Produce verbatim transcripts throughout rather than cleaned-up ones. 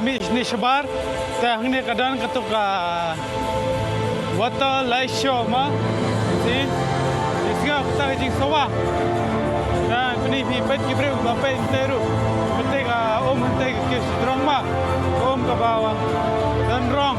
Mih shane shabar, te hangne ka don kato ka water light show ma. Si, ïa sngew kata ka jingsawa. Te pyni phi peit ki briew ba peit hangtei ruh. Peit ka um hangtei ka kiew shadrong ma. Ka um kaba wa. Don rong.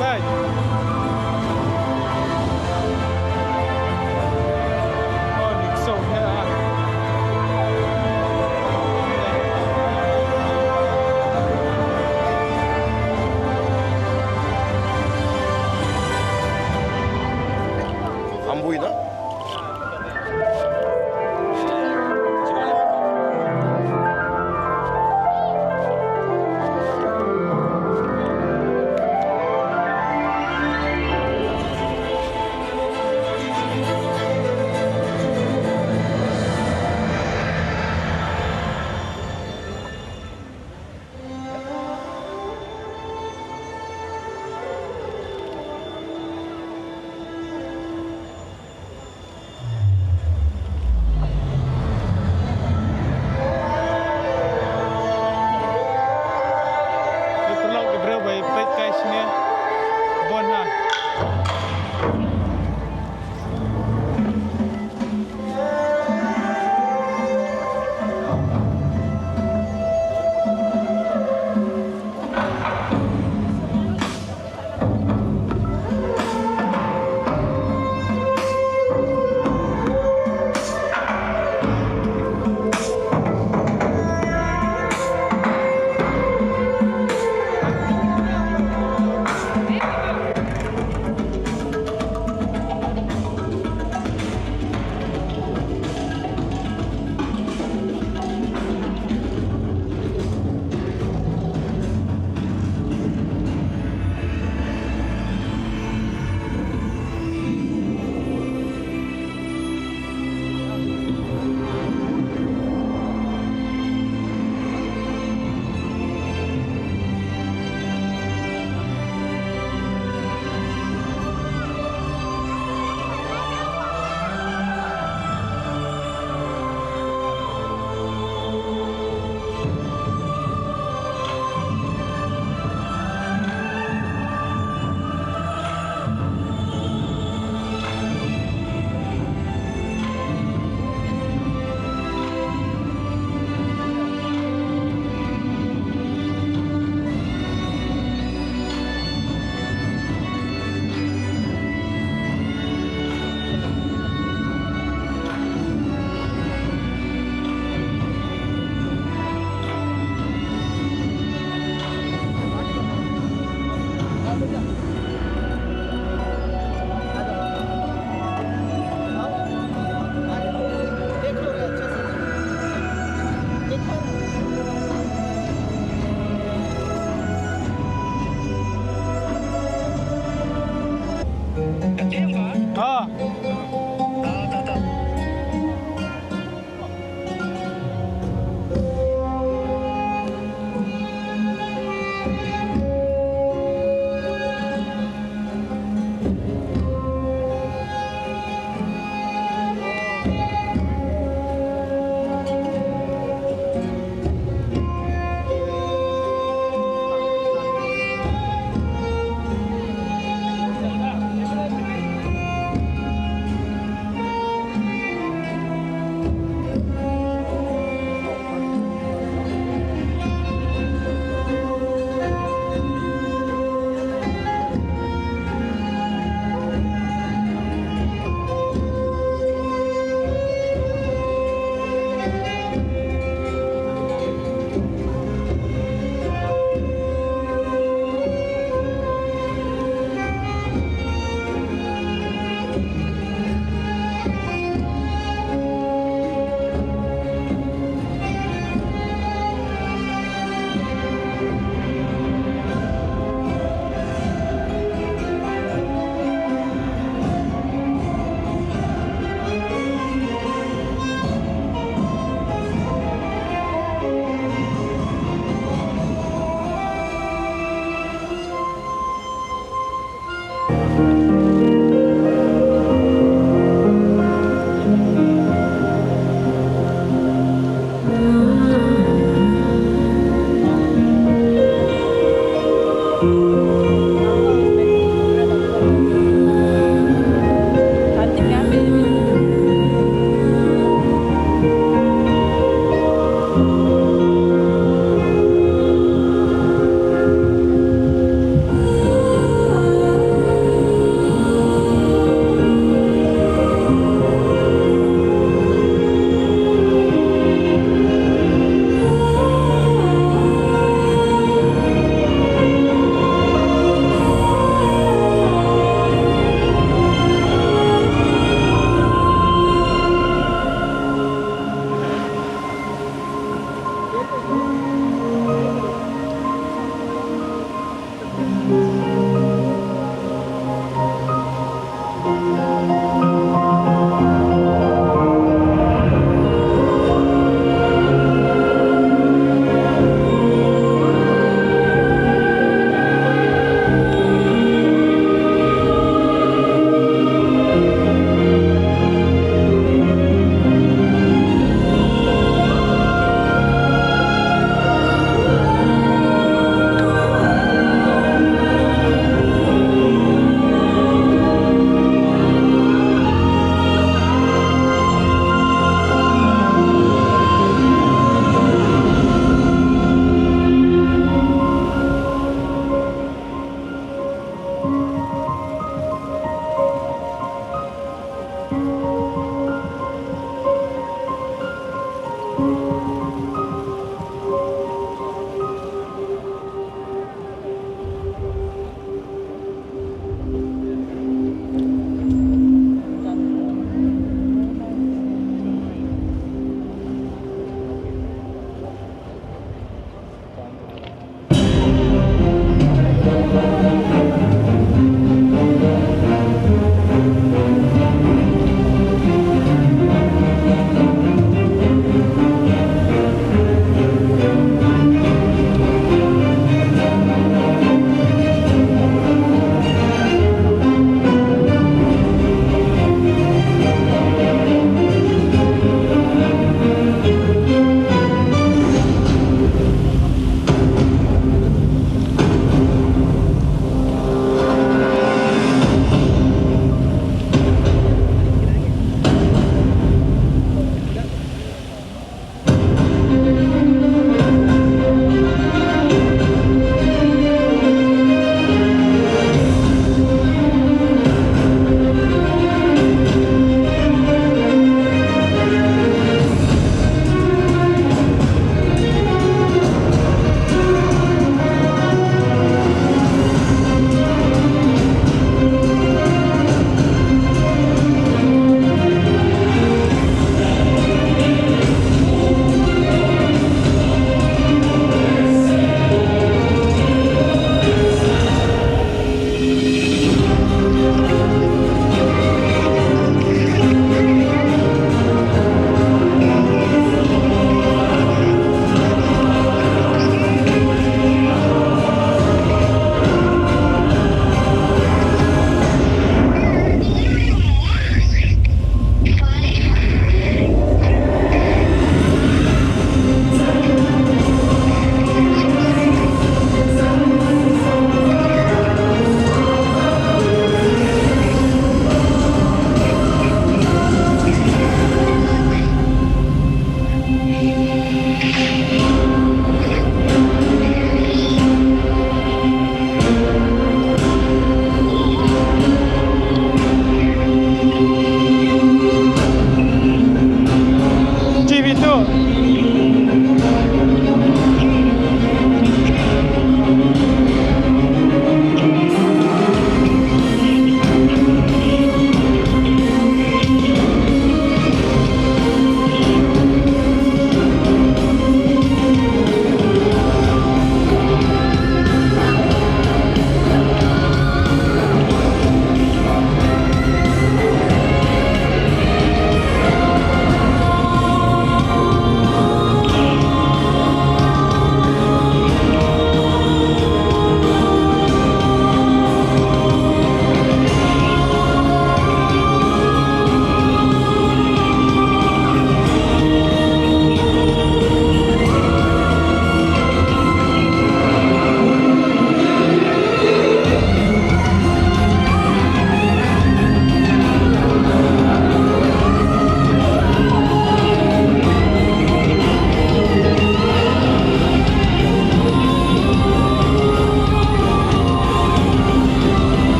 Peit. Oh, ni kso ne ah. Ambui na?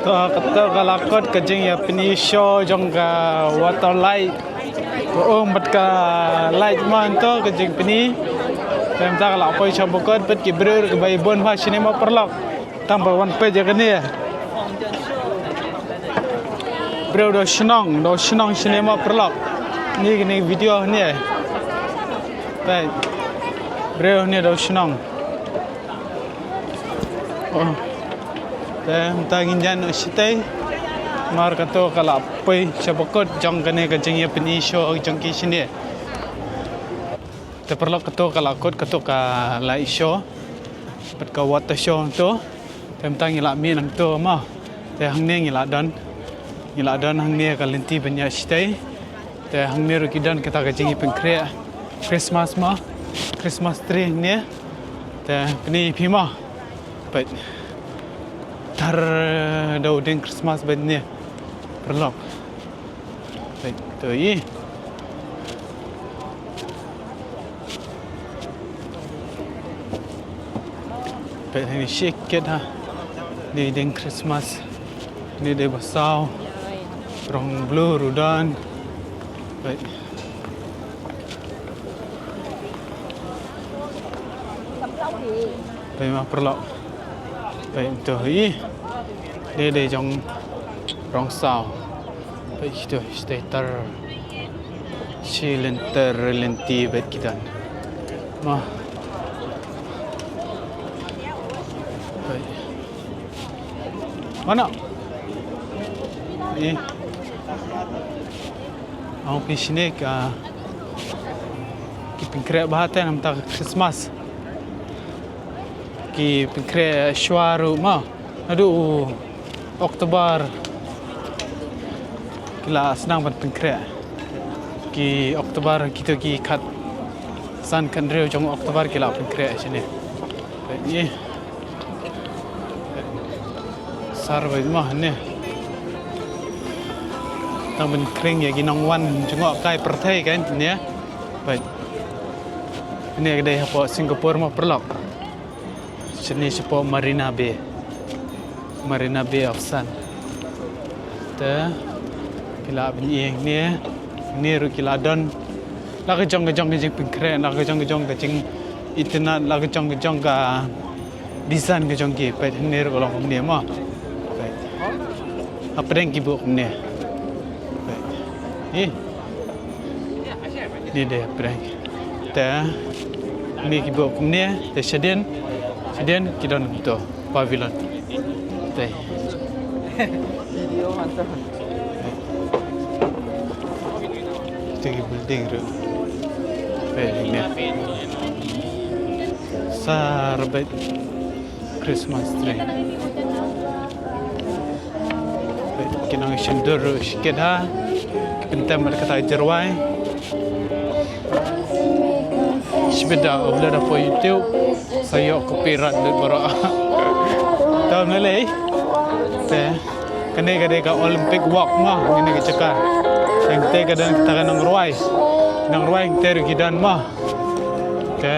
To, kato ka la kut ka jingïapyni show jong ka water light. Ka um bad ka light man to ka jingpyni. Te mynta ka la poi sha ba kut bad ki briew kiba bun bha shane mo paralok. Tang ba wan peit ïa kane. Briew da shnong, da shnong shane mo paralok. Ni kane video ne. Peit. Briew ne da shnong. Oh. Te mynta ngin ïa noh shatei. Namar kato ka la poi sha ba kut jong kane ka jingïapyni show jong ki shane. Te paralok kato ka la kut kato ka light show. Bad ka water show to. Te mynta ngi la mih nangto mo. Te hangne ngi la don. Ngi la don hangne ka lynti ban ïa shatei. Te hangne ruh ki don kata ka jingïapynkhreh Christmas mo. Christmas tree hangne. Te pyni phi mo. Peit. Tar da u dieng Christmas bad ne. Paralok. Peit to i. Peit hangne shikit ha. Dei dieng Christmas. Hangne dei ba saw. Rong blue ruh don. Peit. Peit mo paralok. Peit to hi. Dei dei jong rong saw. Peit to shatei tar. Shi lynter lynti bad ki don. Mo. Peit. Mana? Eh. Ong phi shane ka ki pynkhreh bha te namar ka Christmas. Ki pynkhreh shuwa ruh mo. Naduh u October ki la sdang ban pynkhreh. Ki October kito ki khatsan khathynriew jong October ki la pynkhreh shane. Peit ne. Sar beit mo ne. Tang ban khring ïa ki nongwan jngoh kai pyrthei kan ne. Peit. Ne ka dei hapoh Singapore mo paralok. Shane shapoh Marina Bay. Marina Bay of Sun. Te ki la ban ïeng ne. Ne ruh ki la don. La ka jong ka jong ka jingpynkhreh, la ka jong ka jong ka jingitynnad, la ka jong ka jong ka design ka jong ki. Peit hangne ruh ka long kumne mo. Peit. Hapdeng ki buh kumne. Peit. Ih. Ni dei hapdeng. Te ni ki buh kumne, te shadien, shadien ki don kumto. Pavilion. Te. Video hantar. Te ki building ruh. Te ne. Sar beit Christmas tree. Ki nongshyndur ruh shikit ha. Ki pyntem bad kata ka jyrwai. Shibit da upload hapoh YouTube. Sa ïoh copyright lut baroh. Te ym lei lei. Te kane ka dei ka Olympic Walk mo, kane ka jaka. Te hangtei ka don kata ka nongrwai. Nongrwai hangtei ruh ki don mo. Te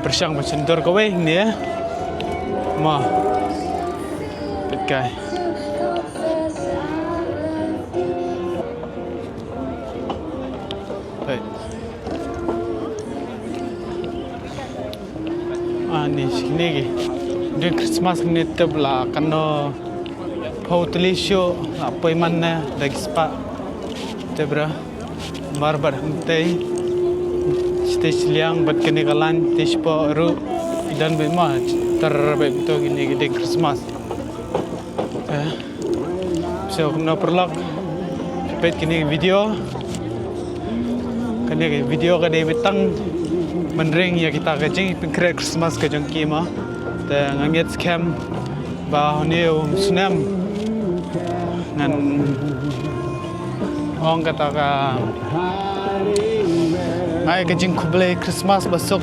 pyrshang ban shyndur kawei ne. Mo. Peit kai. Peit. Ani shine ki. Dieng Christmas ne tep la kano. Pau teli shu la poi man ne da ki spah. Te bra. Mar bad hangtei. Stage liang bad kane ka lan te shapoh ruh. Idan bad ma. Ter bad to kine ki Dieng Christmas. Eh. So kumno paralok. Peit kine video. Kane ka video ka dei beit tang ban ring ïa kita ka jingpynkhreh Christmas ka jong ki mo. Te nga ngeit skhem ba une u snem ngan ong kata ka, nga ai ka jingkhublei Christmas ba suk.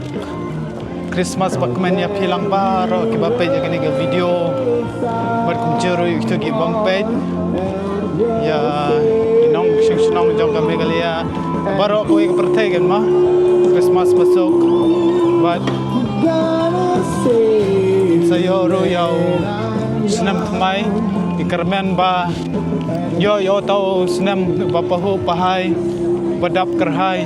Christmas ba kmen ïa phi lang baroh kiba peit ïa kane ka video. Bad kumjuh ruh ïa kito ki bym peit. Ïa ki nongshong shnong jong ka Meghalaya. Baroh kawei ka pyrthei kan ma. Christmas ba suk. Bad sa ïoh ruh ïa u Snem thymmai, ngi kyrmen ba ïoh ïa uta u snem ba pahuh pahai, ba dap kyrhai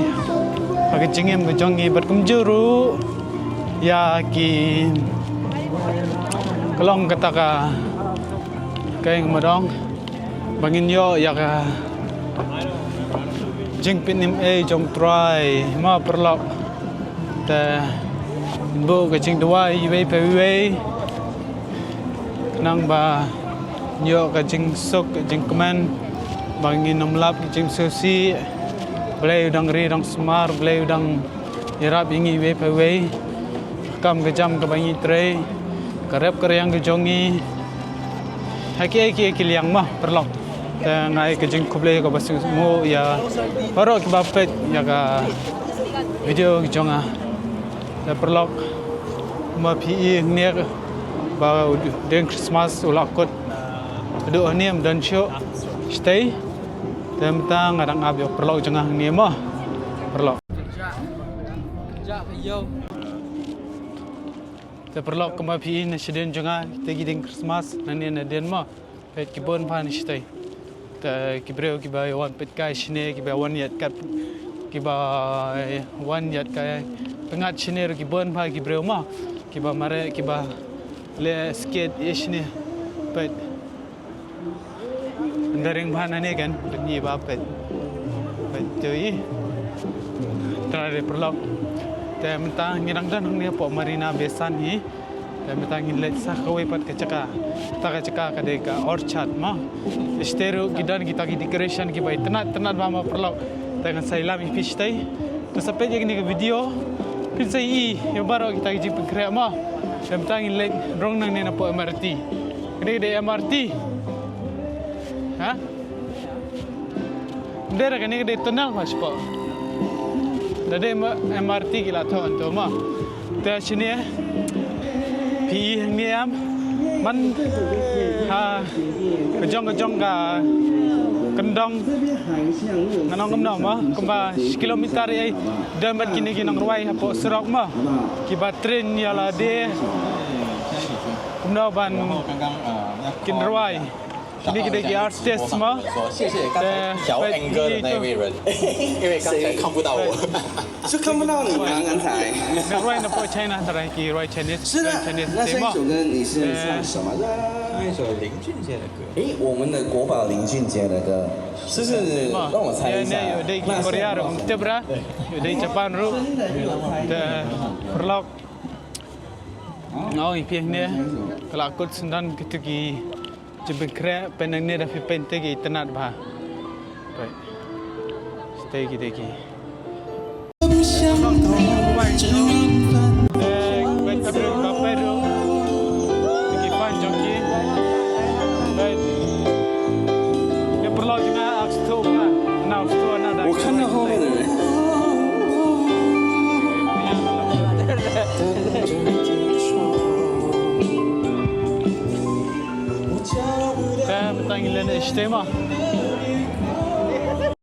ha ka jingim ka jong ngi, bad kumjuh ruh ïa ki, ka long kata ka, ka ïing mardong, ba ngin ïoh ïa ka jingpynim ei jong u Trai, mo paralok. Te ngin buh ka jingduwai iwei pa iwei, khnang ba ngin ïoh ka jingsuk ka jingkmen, ba ngin ym lap ka jingsngewsih. Blei u dang ri dang sumar, Blei u dang ïarap ïa ngi iwei pa iwei. Kam ka jam kaba ngi trei, ka rep ka riang ka jong ngi, ha kiei kiei ki liang, mo paralok. Te nga ai ka jingkhublei kaba sngewsih ïa baroh kiba peit ïa ka video ka jong nga. Te paralok, kumba phi i hangne ba u dieng Christmas u la kut haduh hangne, ym don shuh shatei. Te mynta nga dang ap ïa u paralok jong nga hangne, mo paralok. Te paralok, kumba phi i na shadien jong nga, te ki dieng Christmas nangne na dien, mo. Peit ki bun bha na shatei. Te ki briew kiba wan peit kai shane, kiba wan ïaid kat, kiba wan ïaid kai pyngngad shane ruh ki bun bha ki briew, mo. Kiba mareh, kiba leh skit ïa shane. Peit. Ynda ring bha nangne kan, peit ngi ba peit. Peit to i. Trai re paralok. Te mynta ngi dang don hangne hapoh Marina Bay Sands hi. Te mynta ngin leit sa kawei pat ka jaka. Kata ka jaka ka dei ka orchard, mo. Shatei ruh ki don kita ki decoration kiba itynnat itynnat bha, mo paralok. Te ngan sa ïalam ïa phi shatei. Te sa peit ïa kane ka video, phin sa ïohi ïa baroh kita ki jingpynkhreh, mo. Te mynta ngin leit rung nangne napoh M R T. Kane ka dei M R T. Ha? Dei re, kane ka dei tunnel, mo, shapoh. Da dei M R T ki la thoh hangto, mo. Te shane phi i hangne em, man ha ka jong ka jong ka kyndong, ngan ong kumno, mo, kumba shi kilometer ei, don bad kine ki nongrwai hapoh surok, mo, kiba train ïa lade kumno ban kin rwai. Kine ki dei ki artist, mo. 谢谢刚才调 angle 的那位人，因为刚才看不到我。 是看不到你吗？刚才。 Ngan rwai napoh China, trai ki rwai Chinese, 是的，Chinese 那下一首歌你是唱什么的？ 下一首林俊杰的歌。诶，我们的国宝林俊杰的歌，就是让我猜一下。 Ïa ne, ïoh dei ki Korea ruh, ym tip re, ïoh dei Japan ruh. Te paralok, nga ong ïa phi hangne, ka la kut syndon kito ki jingpynkhreh, peit nangne da phi peit te ki itynnat bha. Peit. Shatei ki dei ki. Peit, peit, peit, peit. Ki fan jong ki. Peit. Ki paralok jong nga, ak sdang bha. Nau sdang na da. 我看到后面的人。 Te mynta ngin leit shatei, mo.